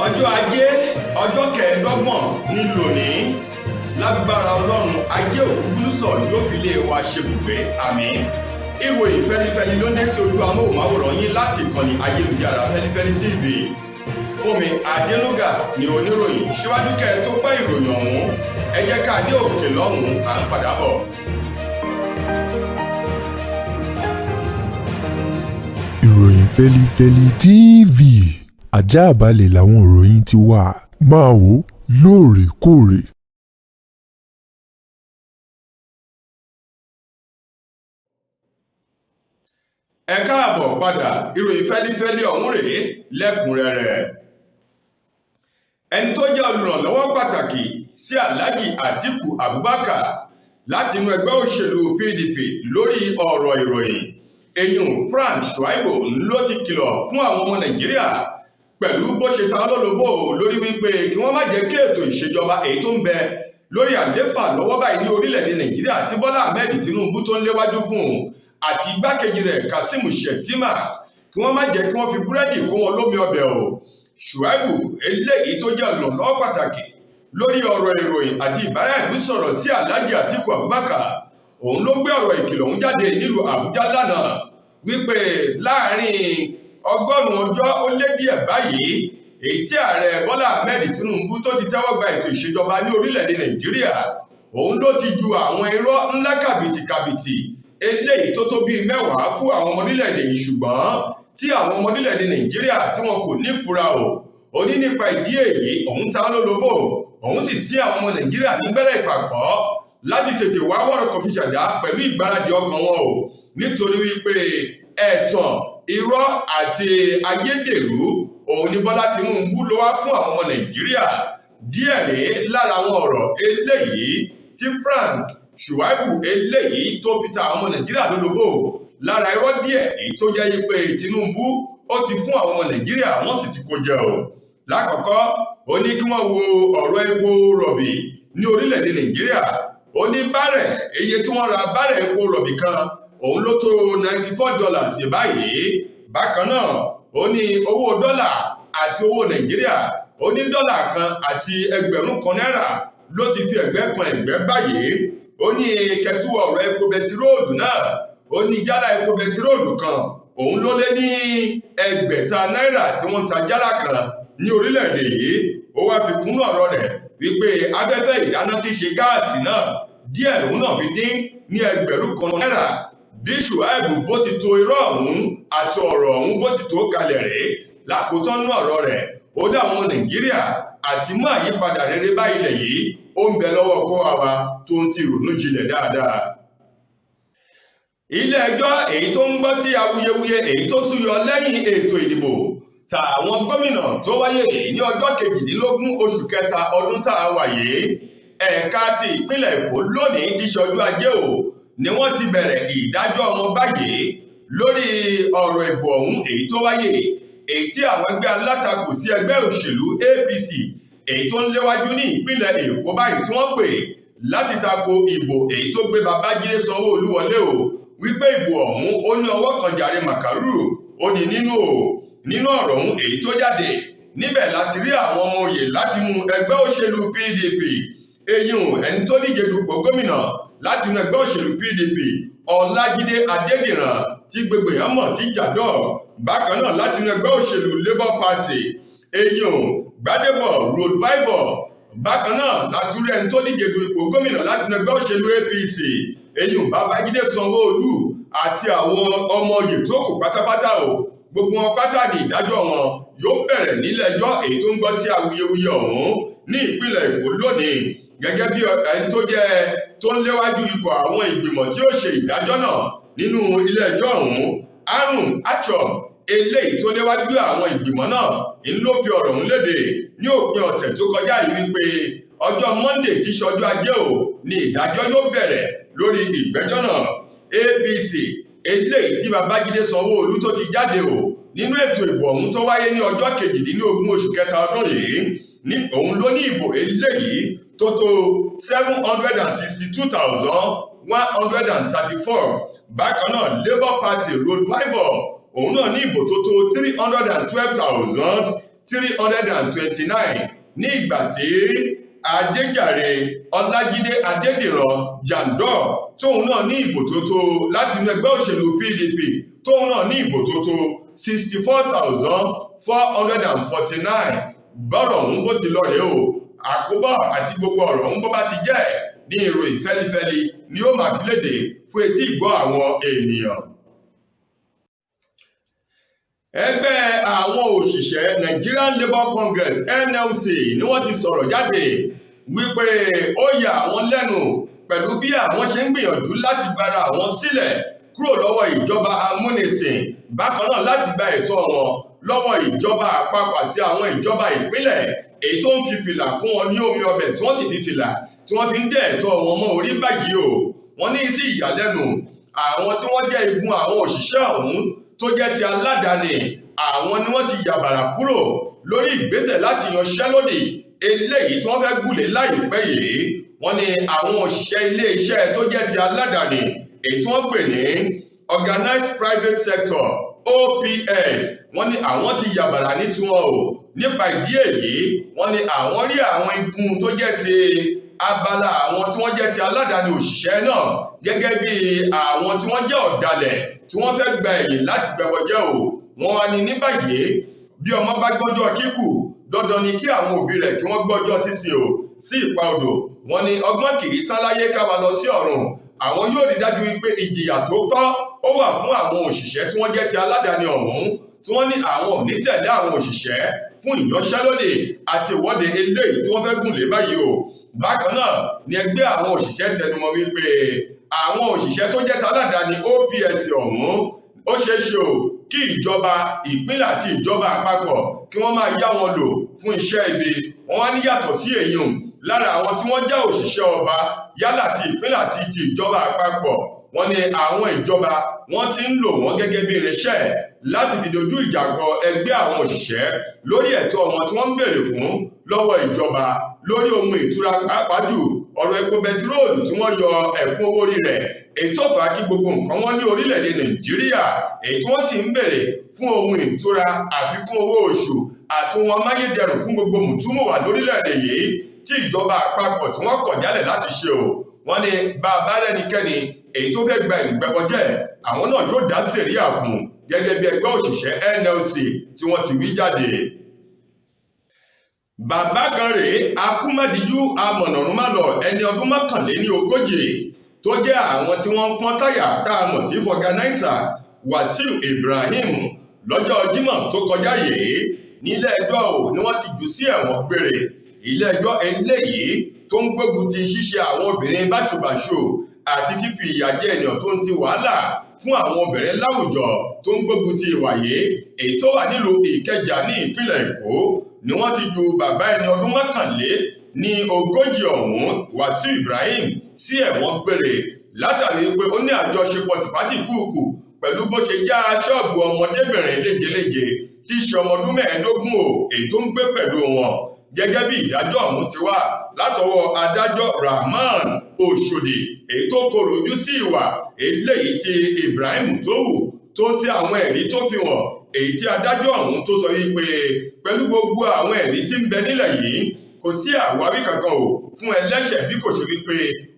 Ọjọ́ Ajé, ọjọ́ 25 ní lónìí. Lágbára Ọlọ́run, Ajé Ògúngúnnísọ̀ yóò fi lé wa ṣe bùgbé, àmín. Ìròyìn fẹlifẹli ló ń dé sí ojú amóhùnmáwòrán yín láti ìkànnì ayélujára Fẹlifẹli TV. Fúnmi Adénúgà ni oníròyìn. Síwájú kẹ́ ẹ tó gbọ́ ìròyìn ọ̀hún, ẹ jẹ́ ká dé òkè lọ́hùn-ún, à ń padà bọ̀. Ìròyìn Fẹ́lifẹ́li TV, àjààbálẹ̀ làwọn ìròyìn ti wà, máa wò ó lóòrèkóòrè. Ẹ káàbọ̀ padà. Ìròyìn fẹ́lifẹ́li ọ̀hún rèé lẹ́kùnrẹ́rẹ́. Ẹni tó jẹ́ olùrànlọ́wọ́ pàtàkì sí Alhaji Atiku Abubakar láti inú ẹgbẹ́ òṣèlú PDP lórí ọ̀rọ̀ ìròyìn, eyín Frank Shuaibu, ló ti kìlọ̀ fún àwọn ọmọ Nàìjíríà pẹ̀lú bó ṣe ta lólobó lórí wípé kí wọ́n má jẹ́ kí ètò ìṣèjọba èyí tó ń bẹ lórí àléfà lọ́wọ́ báyìí ní orílẹ̀-èdè Nàìjíríà tí Bọ́lá Ahmed Tinubu tó ń léwájú fún un àti igbákejì rẹ̀ Kazeem Shettima, kí wọ́n má jẹ́ kí wọ́n fi búrẹ́dì kó wọn lómi ọbẹ̀ o. Shuaibu eléyìí tó jẹ́ olùrànlọ́wọ́ pàtàkì lórí ọ̀rọ̀ ìròyìn àti ìbáraẹ̀lú sọ̀rọ̀ sí Alhaji Atiku Abubakar, òun ló gbé ọ̀rọ̀ ìkìlọ̀ ọ̀hún jáde nílùú Àbújá lánàá wípé láàrin 100 ọjọ́ ó lé díẹ̀ báyìí èyí tí ààrẹ Bọ́lá Ahmed Tinubu tó ti tẹ́wọ́ gba ètò ìṣèjọba ní orílẹ̀-èdè Nàìjíríà, òun ló ti ju àwọn irọ́ ńlá kàbìtìkàbìtì eléyìí tó tó bíi 10 fún àwọn ọmọ orílẹ̀-èdè yìí, ṣùgbọ́n tí àwọn ọmọ orílẹ̀-èdè Nàìjíríà tí wọn kò ní fura o. Ó ní nípa ìdí èyí, òun ta lólobó, òun sì sí àwọn ọmọ Nàìjíríà nígbẹ́rẹ́ ìpàkọ́ láti tètè wá wọ́rọ̀ kò fi ṣàdá pẹ̀lú ìgbáradì ọkàn wọn o, nítorí wípé ẹ̀tàn, irọ́ àti ayédèrú òun ní Bọ́lá Tinubu ló wá fún àwọn ọmọ Nàìjíríà. Díẹ̀ rèé lára àwọn ọ̀rọ̀ eléyìí tí Frank Shuaibu eléyìí tó fi ta àwọn ọmọ Nàìjíríà lólobó lára irọ́ díẹ̀ èyí tó jẹ́ yí pé Tinubu ó ti fún àwọn ọmọ Nàìjíríà, wọ́n sì ti kó jẹ o. Lákọ̀ọ́kọ́, ó ní kí wọ́n wo ọ̀rọ̀ epo rọ̀bì ní orílẹ̀-èdè Nàìjíríà. Ó ní bárẹ̀, iye tí wọ́n ra bárẹ̀ epo rọ̀bì kan, òun ló tó $94 báyìí. Bákan náà, ó ní owó dọ́là àti owó Nàìjíríà, ó ní dọ́là kan àti 1,000 náírà ló ti fi ẹ̀gbẹ́ kan ẹ̀gbẹ́ báyìí. Ó ní kẹtù ọ̀rọ̀ epo bẹtiróòlù náà, ó ní jálá epo bẹtiróòlù kan, òun ló lé ní 600 náírà tí wọ́n ń ta jálá kan ní orílẹ̀-èdè yìí. Ó wá fi kún ọ̀rọ̀ rẹ̀ wípé afẹ́fẹ́ ìdáná tí ṣe gáàsì náà, díẹ̀ lòun náà fi dín ní 1,000 náírà. Bí Shuaibu bó ti to irọ́ ọ̀hún àti ọ̀rọ̀ ọ̀hún bó ti tó kalẹ̀ rèé. Lákòótán nú ọ̀rọ̀ rẹ̀, ó dá àwọn Nàìjíríà àti mú àyípadà rere bá ilẹ̀ yìí, ó ń bẹ lọ́wọ́ kó wa tó ń ti rònú jinlẹ̀ dáadáa. Ilé ẹjọ́ èyí tó ń gbọ́ sí awuyewuye èyí tó súyọ lẹ́yìn ètò ìdìbò tàwọn gómìnà tó wáyé ní ọjọ́ 18 oṣù kẹta ọdún tá a wà yìí, ẹ̀ka ti ìpínlẹ̀ Èkó, lónìí ti ṣọjú Ajé o ni wọ́n ti bẹ̀rẹ̀ ìdájọ́ wọn báyìí lórí ọ̀rọ̀ ìbò ọ̀hún èyí tó wáyé, èyí tí àwọn ẹgbẹ́ alátakò sí ẹgbẹ́ òṣèlú APC èyí tó ń léwájú ní ìpínlẹ̀ Èkó báyìí tí wọ́n pè láti tako ìbò èyí tó gbé Babájídé Sanwó-Olú wọlé o, wípé ìbò ọ̀hún ó ní ọwọ́ kan jàre màkàrúrù ó ní nínú o. Nínú ọ̀rọ̀ ọ̀hún èyí tó jáde níbẹ̀ láti rí àwọn ọmọ òye láti mú ẹgbẹ́ òṣèlú PDP, eyín ẹni tó díje dupò gómìnà láti inú ẹgbẹ́ òṣèlú PDP, Ọlájídé Adédìran tí gbogbo èèyàn mọ̀ sí Jàdọ̀. Bákan náà, láti inú ẹgbẹ́ òṣèlú Labour Party, eyín Gbádébọ̀ Road Bible. Bákan náà láti rí ẹni tó díje du ipò gómìnà láti inú ẹgbẹ́ òṣèlú APC, eyín Babájídé Sanwó-Olú, àti àwọn ọmọ oyè tó kù pátápátá o. Gbogbo wọn pátá ní ìdájọ́ wọn yóò bẹ̀rẹ̀ nílé-ẹjọ́ èyí tó ń gbọ́ sí awuyewuye ọ̀hún ní ìpínlẹ̀ Èkó lónìí. Gẹ́gẹ́ bí ẹni tó jẹ́ tó ń léwájú ikọ̀ àwọn ìgbìmọ̀ tí ó ṣe ìdájọ́ náà nínú ilé-ẹjọ́ ọ̀hún, Harun Achom eléyìí tó léwájú àwọn ìgbìmọ̀ náà ń ló fi ọ̀rọ̀ ọ̀hún léde ní òpin ọ̀sẹ̀ tó kọjá yìí wípé ọjọ́ Monday tí ṣọjọ́ Ajé o ní ìdájọ́ yóò bẹ̀rẹ̀ lórí ìgbẹ́jọ́ náà. APC eléyìí tí Babájídé Sanwó-Olú tó ti jáde o nínú ètò ìbò ọ̀hún tó wáyé ní ọjọ́ 18 oṣù kẹta ọdún yìí ní òun ló ní ìbò eléyìí tó tó 762,134. Bákan náà, Labour Party Road Bible, òun náà ní ìbò tó tó three hundred and twelve thousand 329, ní ìgbà tí Adéjàre Ọlájídé Adédìran Jandor tóun náà ní ìbò tó tó láti inú ẹgbẹ́ òṣèlú PDP, tóun náà ní ìbò tó tó 64,449. Bọ́rọ̀ ọ̀hún bó ti lọ rèé o. Àkóbọ̀ àti gbogbo ọ̀rọ̀ ọ̀hún bó bá ti jẹ́ ní ìròyìn fẹ́lifẹ́li ni ó máa fi léde fún etí ìgbọ́ àwọn ènìyàn. Ẹgbẹ́ àwọn òṣìṣẹ́ Nigerian Labour Congress, NLC, ni wọ́n ti sọ̀rọ̀ jáde wípé ó yà àwọn lẹ́nu pẹ̀lú bí àwọn ṣe ń gbìyànjú láti gbára àwọn sílẹ̀ kúrò lọ́wọ́ ìjọba amúnisìn, bákan náà láti gba ẹ̀tọ́ wọn lọ́wọ́ ìjọba àpapọ̀ àti àwọn ìjọba ìpínlẹ̀, èyí tó ń fi fìlà kún wọn ní omi ọbẹ̀, tí wọ́n sì fi fìlà tí wọ́n fi ń dẹ́ ẹ̀tọ́ wọn mọ́ orí báyìí o. Wọ́n ní sí ìyàlẹ́nu àwọn tí wọ́n jẹ́ igun àwọn òṣìṣẹ́ ọ̀hún tó jẹ́ ti aládàáni, àwọn ni wọ́n ti yàbàrà kúrò lórí ìgbésẹ̀ láti yanṣẹ́lódì eléyìí tí wọ́n fẹ́ gùnlé láìpẹ́ yìí. Wọ́n ní àwọn òṣìṣẹ́ ilé-iṣẹ́ tó jẹ́ ti aládàáni, èyí tí wọ́n pè ní Organized Private Sector, OPS, wọ́n ní àwọn ti yàbàrà ní tiwọn o. Nípa ìdí èyí, wọ́n ní àwọn rí àwọn igun tó jẹ́ ti abala àwọn tí wọ́n jẹ́ ti aládàáni òṣìṣẹ́ náà gẹ́gẹ́ bí àwọn tí wọ́n jẹ́ ọ̀dàlẹ̀ tí wọ́n fẹ́ gba ẹ̀yìn láti gbẹbọjẹ́ o. Wọ́n wá ní ní báyìí, bí ọmọ bá gbọ́jọ́ kíkù, dandan ni kí àwọn òbí rẹ̀ kí wọ́n gbọ́jọ́ sísìn o sí ìpa odò. Wọ́n ní ọgbọ́n kì í tán láyé ká máa lọ sí ọ̀run. Àwọn yóò rí dájú wípé ìjìyà tó tọ́ ó wà fún àwọn òṣìṣẹ́ tí wọ́n jẹ́ ti aládàáni ọ̀hún, tí wọ́n ní àwọn ò ní tẹ̀lé àwọn òṣìṣẹ́ fún ìyanṣẹ́lódì àti ìwọ́de eléyìí tí wọ́n fẹ́ gùn lé báyìí o. Bákan náà ni ẹgbẹ́ àwọn òṣìṣẹ́ tẹnumọ́ wípé àwọn òṣìṣẹ́ tó jẹ́ taládàáni OPS ọ̀hún, ó ṣeé ṣe o kí ìjọba ìpínlẹ̀ àti ìjọba àpapọ̀ kí wọ́n máa yá wọn lò fún iṣẹ́ ibi. Wọ́n wá ní yàtọ̀ sí èyí hùn, lára àwọn tí wọ́n jẹ́ òṣìṣẹ́ ọba, yálà ti ìpínlẹ̀ àti ti ìjọba àpapọ̀, wọ́n ní àwọn ìjọba wọ́n ti ń lò wọ́n gẹ́gẹ́ bí irinṣẹ́ láti fi dojú ìjà kọ ẹgbẹ́ àwọn òṣìṣẹ́ lórí ẹ̀tọ́ wọn tí wọ́n ń béèrè fún lọ́wọ́ ìjọba lórí ohun ìtura, pàápàá jù ọ̀rọ̀ epo bẹtiróòlù tí wọ́n yọ ẹ̀kún owó orí rẹ̀, èyí tó fà á kí gbogbo nǹkan wọ́n ní orílẹ̀-èdè Nàìjíríà, èyí tí wọ́n sì ń béèrè fún ohun ìtura, àfikún owó oṣù àti ohun amáyédẹrùn fún gbogbo mùtúmùwà lórílẹ̀-èdè yìí tí ìjọba àpapọ̀ tí wọ́n kọ̀ jálẹ̀ láti ṣe o. Wọ́n ní bàbá rẹ́nikẹ́ni èyí tó fẹ́ gba ìgbẹ́bọjẹ́, àwọn náà yóò dá sẹ̀ríà fún gẹ́gẹ́ bí ẹgbẹ́ òṣìṣẹ́ NLC tí wọ́n ti wí jáde. Bàbá kan rèé, akúmọ̀díjú amọ̀nàrúnmálọ̀, ẹni ọdún 41, tó jẹ́ àwọn tí wọ́n ń pọ́n táyà tá a mọ̀ sí fọganáísà, Wàsíù Ibrahim, lọ́jọ́ Jímọ̀ tó kọjá yìí nílé ẹjọ́ ò ní wọ́n ti jù sí ẹ̀wọ̀n gbére. Ilé ẹjọ́ eléyìí tó ń gbógun ti ṣíṣe àwọn obìnrin báṣubàṣu àti fífi ìyà jẹ ènìyàn tó ń ti wàhálà fún àwọn obìnrin láwùjọ, tó ń gbógun ti ìwà yìí, èyí tó wà nílùú Ìkẹjà ní ìpínlẹ̀ Èkó, ni wọ́n ti ju bàbá ẹni ọdún 41 ọ̀hún, Wàsíù Ibrahim, sí ẹ̀wọ̀n gbére látàrí pé ó ní àjọṣepọ̀ tìpátìkúùkù pẹ̀lú bó ṣe já ṣọ́ọ̀bù ọmọdébìnrin léjeléje tí í ṣe ọmọ ọdún 15 o, èyí tó ń gbé pẹ̀lú wọn. Gẹ́gẹ́ bí ìdájọ́ ọ̀hún ti wá látọwọ́ adájọ́ Rahman Oshodi, èyí tó korò ojú sí ìwà eléyìí tí Ibrahim tó hù tó ń ti àwọn ẹ̀rí tó fi hàn, èyí tí adájọ́ ọ̀hún tó sọ wípé pẹ̀lú gbogbo àwọn ẹ̀rí tí ń bẹ nílẹ̀ yìí, kò sí àwáwí kankan o fún ẹlẹ́ṣẹ̀ bí kò ṣe wípé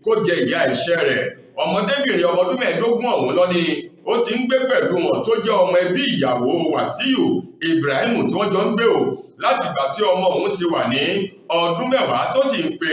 kó jẹ ìyà ẹ̀ṣẹ̀ rẹ̀. Ọmọdébìnrin ọmọ ọdún 15 ọ̀hún lọ ni ó ti ń gbé pẹ̀lú wọn, tó jẹ́ ọmọ ẹbí ìyàwó Wàsíù Ibrahim tí wọ́n jọ ń gbé o láti ìgbà tí ọmọ òun ti wà ní ọdún 10, tó sì ń pe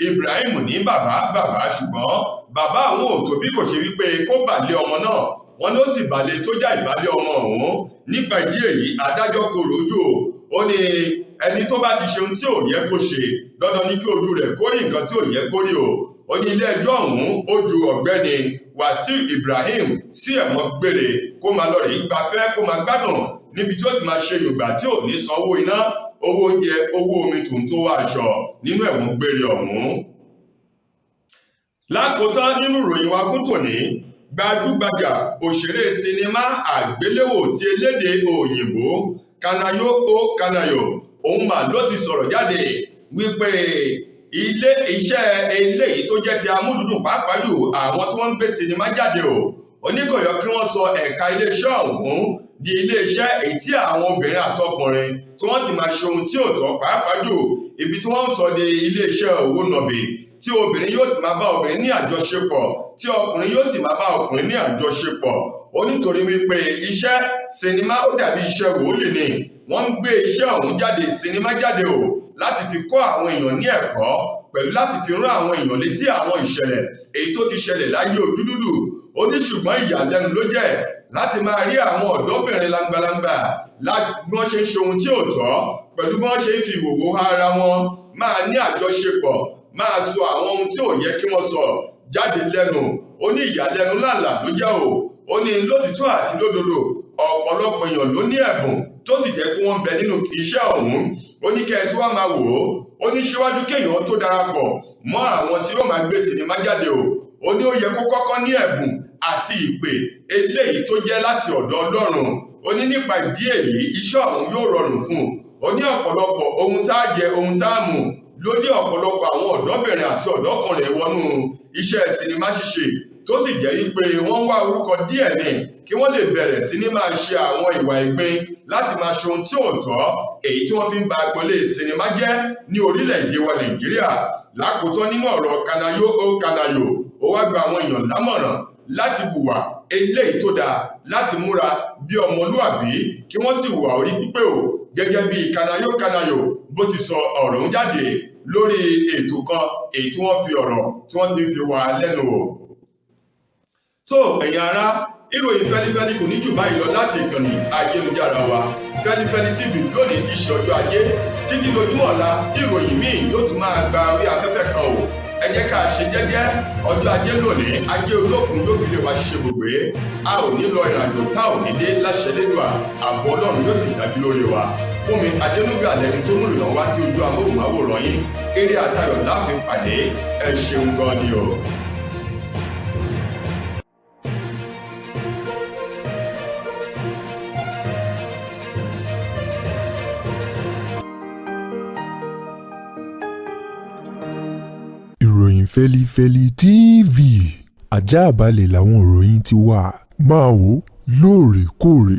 Ibrahim ní bàbá bàbá, ṣùgbọ́n bàbá àwọn ò tó bí kò ṣe wípé kó bàlé ọmọ náà. Wọ́n ló sì bàlé tó já ìbálé ọmọ ọ̀hún. Nípa ìdí èyí, adájọ́ kò rójú o. Ó ní ẹni tó bá ti ṣe ohun tí ò yẹ kó ṣe, dandan ni kí ojú rẹ̀ kó rí nǹkan tí ò yẹ kó rí o. Ó ní ilé ẹjọ́ ọ̀hún ó ju ọ̀gbẹ́ni Wàsíù Ibrahim sí ẹ̀wọ̀n gbére, kó máa lọ rèé gbafẹ́, kó máa gbádùn níbi tí ó ti máa ṣe yògbà tí ò ní sanwó iná, owó oúnjẹ, owó omi tòun tó wá aṣọ nínú ẹ̀wọ̀n gbére ọ̀hún. Lákòótán nínú ìròyìn wa fún tòní, gbajúgbajà òṣèré sinimá àgbéléwò ti elédè òyìnbó Kanayo O Kanayo, òun mà ló ti sọ̀rọ̀ jáde wípé ilé iṣẹ́ eléyìí tó jẹ́ ti amúlùdùn, pàápàá jù àwọn tí wọ́n ń gbé sinimá jáde o, Ó ní kò yẹ kí wọ́n sọ ẹ̀ka iléeṣẹ́ ọ̀hún di iléeṣẹ́ èyí tí àwọn obìnrin àtọkùnrin tí wọ́n ti máa ṣe ohun tí ò tọ́, pàápàá jù ibi tí wọ́n ń sọ di iléeṣẹ́ òwò nàbì tí obìnrin yóò ti máa bá obìnrin ní àjọṣepọ̀, tí ọkùnrin yóò sì máa bá ọkùnrin ní àjọṣepọ̀. Ó nítorí wípé iṣẹ́ sinimá ó dàbí iṣẹ́ wòlíì ni. Wọ́n ń gbé iṣẹ́ ọ̀hún jáde, sinimá jáde o, láti fi kọ́ àwọn èèyàn ní ẹ̀kọ́, pẹ̀lú láti fi rán àwọn èèyàn létí àwọn ìṣẹ̀lẹ̀ èyí tó ti ṣẹlẹ̀ láyé ojú dúdú. Ó ní ṣùgbọ́n ìyàlẹ́nu ló jẹ́ láti máa rí àwọn ọ̀dọ́bìnrin langbalangba láti bí wọ́n ṣe ń ṣe ohun tí ò tọ́, pẹ̀lú bí wọ́n ṣe ń fi ìwòwò ara wọn máa ní àjọṣepọ̀, máa sọ àwọn ohun tí ò yẹ kí wọ́n sọ jáde lẹ́nu. Ó ní ìyàlẹ́nu làlà ló jẹ́ o. Ó ní lótìtọ́ àti lódodo ọ̀pọ̀lọpọ̀ èèyàn ló ní ẹ̀bùn tó sì jẹ́ kí wọ́n bẹ nínú iṣẹ́ ọ̀hún. Ó ní kẹ́ ẹ tí wọ́n máa wò ó. Ó ní síwájú kéèyàn tó darapọ̀ mọ́ àwọn tí yóò máa gbé sinimá jáde o, ó ní ó yẹ kó kọ́kọ́ ní ẹ̀bùn àti ìpè eléyìí tó jẹ́ láti ọ̀dọ̀ Ọlọ́run. Ó ní nípa ìdí èyí iṣẹ́ ọ̀hún yóò rọrùn fún un. Ó ní ọ̀pọ̀lọpọ̀ ohun tá a jẹ, ohun tá a mu ló ní ọ̀pọ̀lọpọ̀ àwọn ọ̀dọ́bìnrin àti ọ̀dọ́kùnrin wọnú iṣẹ́ sinimá ṣíṣe, tó sì jẹ́ wípé wọ́n wá orúkọ díẹ̀ ní kí wọ́n lè bẹ̀rẹ̀ sí ní máa ṣe àwọn ìwà ìgbín láti máa ṣe ohun tí ò tọ́, èyí tí wọ́n fi ń ba agboolé sinimá jẹ́ ní orílẹ̀-èdè wa Nàìjíríà. Lákòótán nínú ọ̀rọ̀ Kanayo ó Kanayo, ó wá gba àwọn èèyàn lámọ̀ràn láti hùwà eléyìí tó dáa, láti múra bí ọmọlúàbí, kí wọ́n sì hùwà orí pípé o, gẹ́gẹ́ bí Kanayo Kanayo bó ti sọ ọ̀rọ̀ ń jáde lórí ètò kan èyí tí wọ́n fi ọ̀rọ̀ tí wọ́n ti fi wà lẹ́nu wò. Tó ẹ̀yin ará, ìròyìn Fẹ́lifẹ́li kò ní jù báyìí lọ láti ìkànnì ayélujára wa Fẹ́lifẹ́li TV lónìí ti ṣe ọjọ́ Ajé títí lójúmọ́ ọ̀la tí ìròyìn míì yóò tún máa gba orí afẹ́fẹ́ kan o. Ẹ jẹ́ ká ṣe jẹ́jẹ́, ọjọ́ Ajé lónìí, Ajé olókun yóò fi lè wá ṣe gbogbo. A ò ní lọ ìrìnàjò tá ò ní dé láṣẹ Elédùà, ààbò Ọlọ́run yóò sì dájú lórí wa. Fúnmi Adénúgà lẹni tó múlò náà wá sí ojú amóhùnmáwòrán yín. Eré àtayọ̀ láàfin pàdé. Ẹ ṣeun gan ni o. Ìròyìn Fẹ́lifẹ́li TV àjààbálẹ̀ làwọn ìròyìn ti wà. Máa wò lóòrèkóòrè.